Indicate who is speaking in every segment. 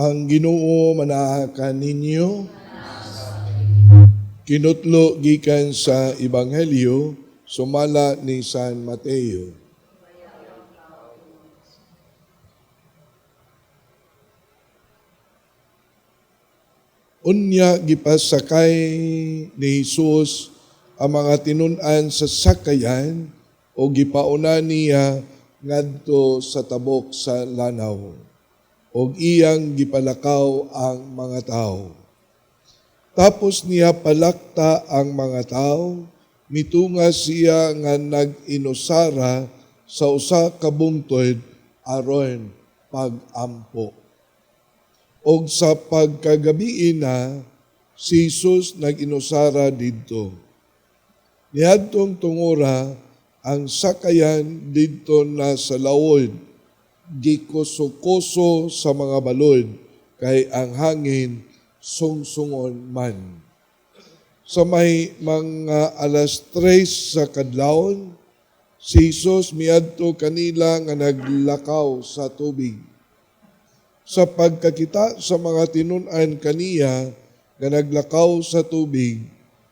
Speaker 1: Ang Ginoo manaa kaninyo. Kinutlo gikan sa Ebanghelyo sumala ni San Mateo. Unya gipasakay ni Jesus ang mga tinun-an sa sakayan o gipauna niya ngadto sa tabok sa lanaw og iyang gipalakaw ang mga tao. Tapos niya palakta ang mga tao, mitunga siya nga nag-inusara sa usa ka bungtod aron pag-ampo. Og sa pagkagabii na, si Jesus nag-inusara didto. Niadtong tungora, ang sakayan didto na sa lawod, gikuso-kuso sa mga balod, kay ang hangin sungsungon man. Sa may mga 3:00 sa kadlawon, si Jesus miadto kanila nga naglakaw sa tubig. Sa pagkakita sa mga tinun-an kaniya nga naglakaw sa tubig,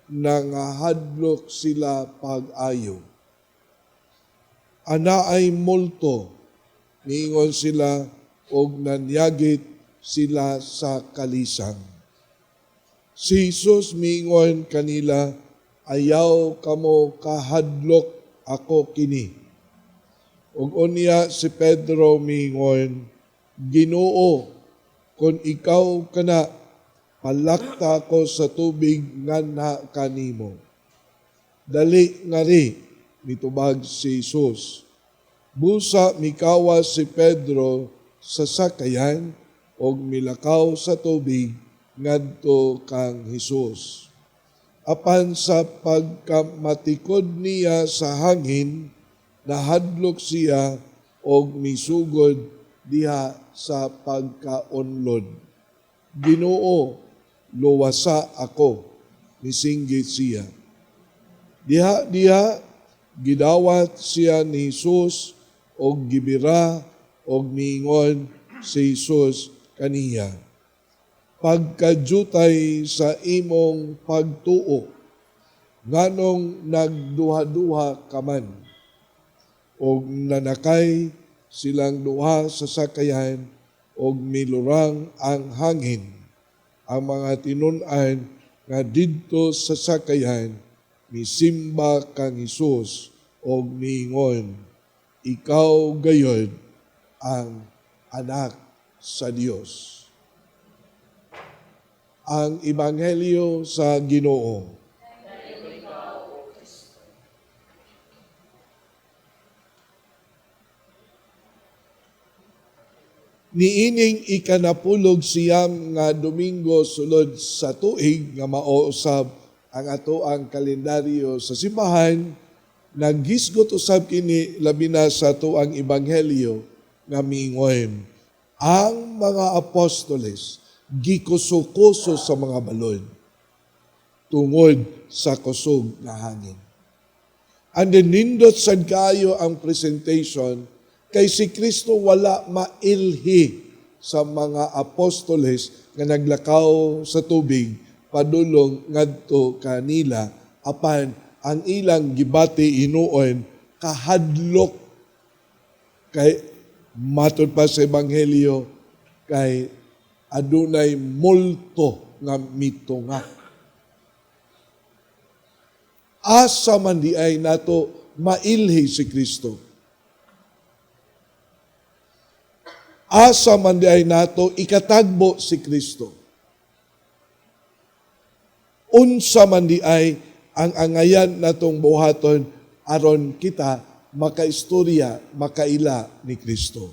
Speaker 1: nangahadlok sila pag-ayo. Ana ay multo, niingon sila og nanyagit sila sa kalisang. Si Jesus miingon kanila, ayaw kamo kahadlok, ako kini. Ug unya si Pedro miingon, Ginoo, kon ikaw kana, palakta ko sa tubig nganha kanimo. Dali ngari, mitubag si Jesus. Busa mikawas si Pedro sa sakayan og milakaw sa tubig ngadto kang Hesus. Apan sa pagkamatikod niya sa hangin, nahadlok siya og misugod diha sa pagkaunlod. Ginoo, luwasa ako, misinggit siya. Diha gidawat siya ni Jesus og gibira og miingon si Jesus kaniya, pagkajutay sa imong pagtuo, nganong nagduha-duha ka man? Og nanakay silang duha sa sakayan og milurang ang hangin. Ang mga tinun-an nga didto sa sakayan misimba kang Hesus og miingon, ikaw gayod ang anak sa Dios. Ang Ebanghelyo sa Ginoo. Niining 19 nga Domingo sulod sa tuig nga mao usab ang atoang kalendaryo sa simbahan, naghisgot usab kini labi na sa atoang Ebanghelyo nga miingon, ang mga apostoles gikuso-kuso sa mga balon tungod sa kusog nga hangin. And then nindot sad kaayo ang presentation kay si Kristo wala mailhi sa mga apostoles nga naglakaw sa tubig padulong ngadto kanila, apan ang ilang gibati hinuon kahadlok kay matud pa sa Ebanghelyo kay adunay multo nga mitunga. Asa man di ay nato mailhi si Kristo? Asa man di ay nato ikatagbo si Kristo? Unsa man di ay ang angayan natong buhaton aron kita makaistorya, makaila ni Kristo?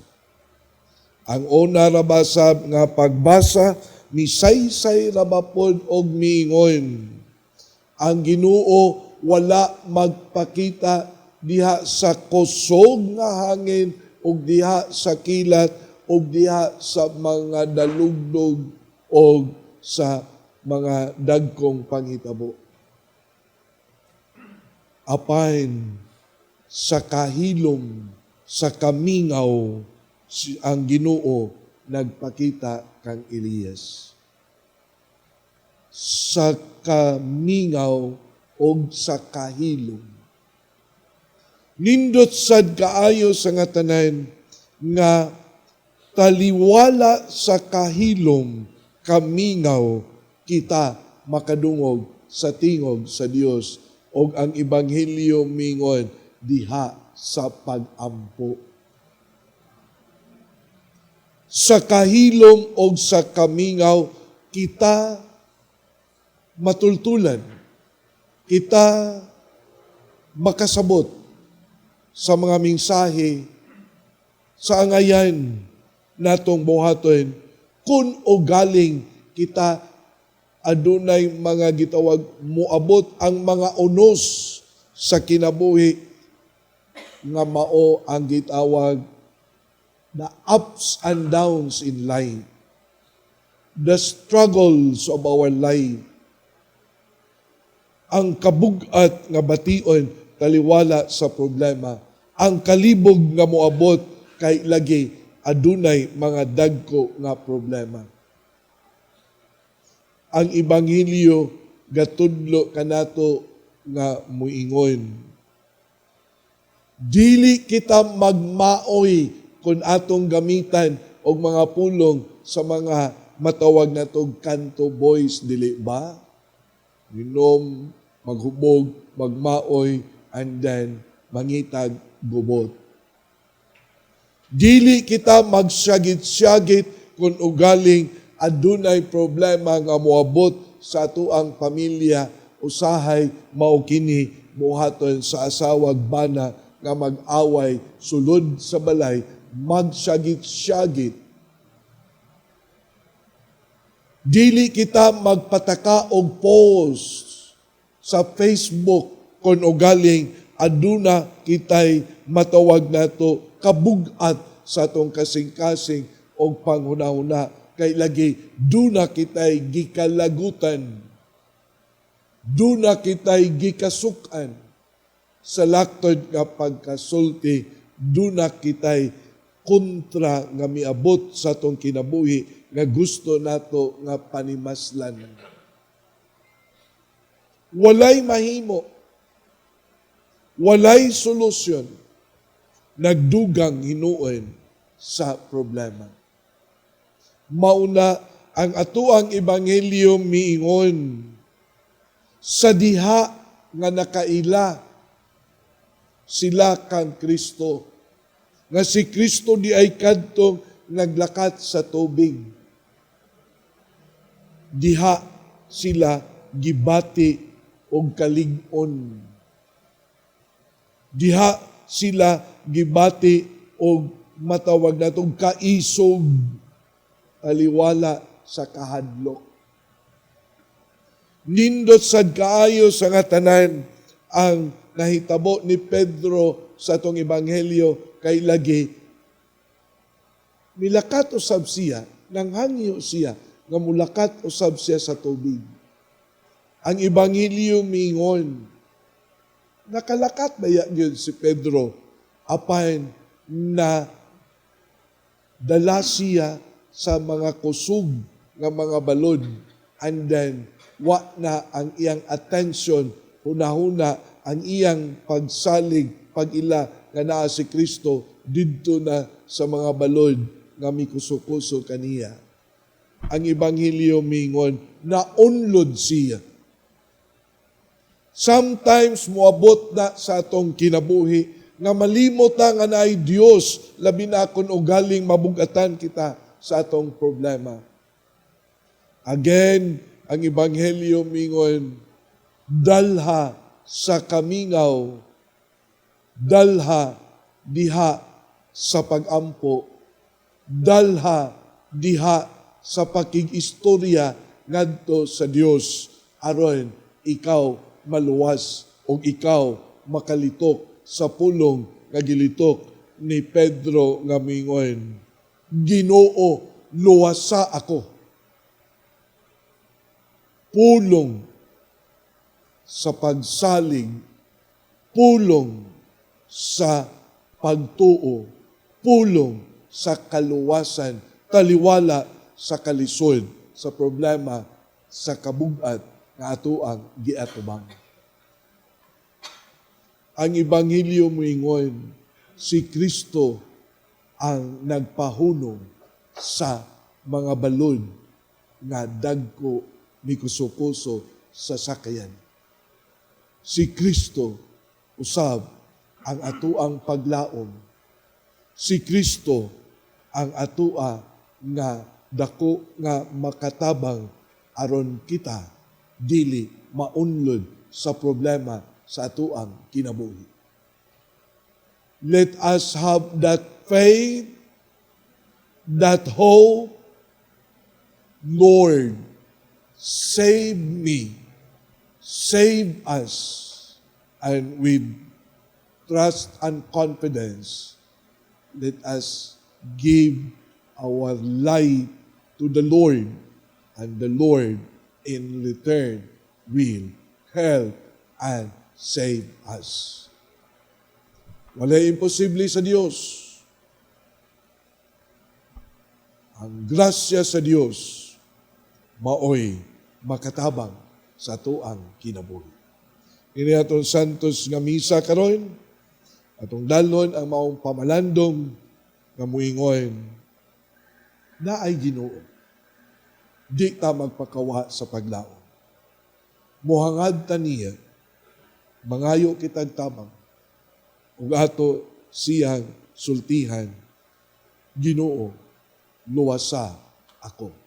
Speaker 1: Ang una ra ba sa nga pagbasa, misaysay ra ba pod og miingon, ang Ginoo wala magpakita diha sa kusog nga hangin og diha sa kilat og diha sa mga dalugdog og sa mga dagkong panghitabo. Apan sa kahilom, sa kamingaw, ang Ginoo nagpakita kang Elias. Sa kamingaw o sa kahilom. Nindot sad kaayo sa nga tanan nga taliwala sa kahilom, kamingaw, kita makadungog sa tingog sa Dios, og ang ebanghelyo mingon diha sa pagampo. Sa kahilom og sa kamingaw kita matultulan, kita makasabot sa mga mensahe sa angayan natong buhaton kung ugaling kita adunay mga gitawag muabot ang mga unos sa kinabuhi nga mao ang gitawag the ups and downs in life, the struggles of our life, ang kabugat nga bation taliwala sa problema, ang kalibog nga moabot kay lagi adunay mga dagko nga problema. Ang ebanghelyo gatudlo kanato nga muingon, dili kita magmaoy kung atong gamitan og mga pulong sa mga matawag natog kanto boys, dili ba? Minom, maghubog, magmaoy, and then mangitag gubot. Dili kita magsyagit-syagit kung ugaling adunay problema nga moabot sa atuang pamilya, usahay mao kini buhaton sa asawag bana nga mag-away, sulod sa balay, magsyagit-syagit. Dili kita magpataka og post sa Facebook kung ugaling aduna kitay matawag nato kabugat sa atong kasing-kasing og panghunahuna kay lagi duna kitay gikalagutan, duna kitay gikasukan. Sa laktod nga pagkasulti, duna kitay kontra nga miabot sa atong kinabuhi nga gusto nato nga panimaslan. Walay mahimo, walay solusyon, nagdugang hinuon sa problema. Mauna ang atuang ebanghelyo miingon sa diha nga nakaila sila kang Kristo, nga si Kristo di ay kadtong naglakat sa tubig, diha sila gibati og kalig-on, diha sila gibati og matawag natong kaisog taliwala sa kahadlok. Nindot sad kaayo sa nga tanan ang nahitabo ni Pedro sa atong ebanghelyo kay lagi milakat usab siya, nanghangyo siya nga mulakat usab siya sa tubig. Ang ebanghelyo mingon, nakalakat baya gyud si Pedro apan na dala siya sa mga kusog nga mga balod, and then wa na ang iyang attention, hunahuna, ang iyang pagsalig, pag-ila nga naa si Kristo didto na sa mga balod nga mikuso-kuso kaniya. Ang ebanghelyo mingon, naunlod siya. Sometimes moabot na sa atong kinabuhi nga malimot na nga naay Dios, labi na kung ugaling mabugatan kita sa atong problema. Again, ang ebanghelyo mingon, dalha sa kamingaw, dalha diha sa pagampo, dalha diha sa pakig-istorya ngadto sa Dios aron ikaw maluwas o ikaw makalitok sa pulong nga gilitok ni Pedro nga mingon, "Ginoo, luwasa ako." Pulong sa pagsalig, pulong sa pagtuo, pulong sa kaluwasan. taliwala sa kalisod, sa problema, sa kabugat nga atoang giatubang. Ang Ebanghelyo moingon, si Kristo ang nagpahunong sa mga balon nga dagko ni kuso-kuso sa sakayan. Si Kristo usab ang atuang paglaom. Si Kristo ang atua nga dako nga makatabang aron kita dili maunlod sa problema sa atuang kinabuhi. Let us have that faith, that hope. Lord, save me, save us, and with trust and confidence, let us give our life to the Lord, and the Lord in return will help and save us. Walay imposible sa Dios. Ang grasya sa Dios maoy makatabang sa atuang kinabuhi. Ini atong Santos nga misa karon, atong dalhon ang maong pamalandong nga muingon, "Naay Ginoo. Di ta magpakawa sa paglaom. Muhangad ta niya, mangayo kitag tabang, ug ato siyang sultihan, 'Ginoo, luwasa ako.'"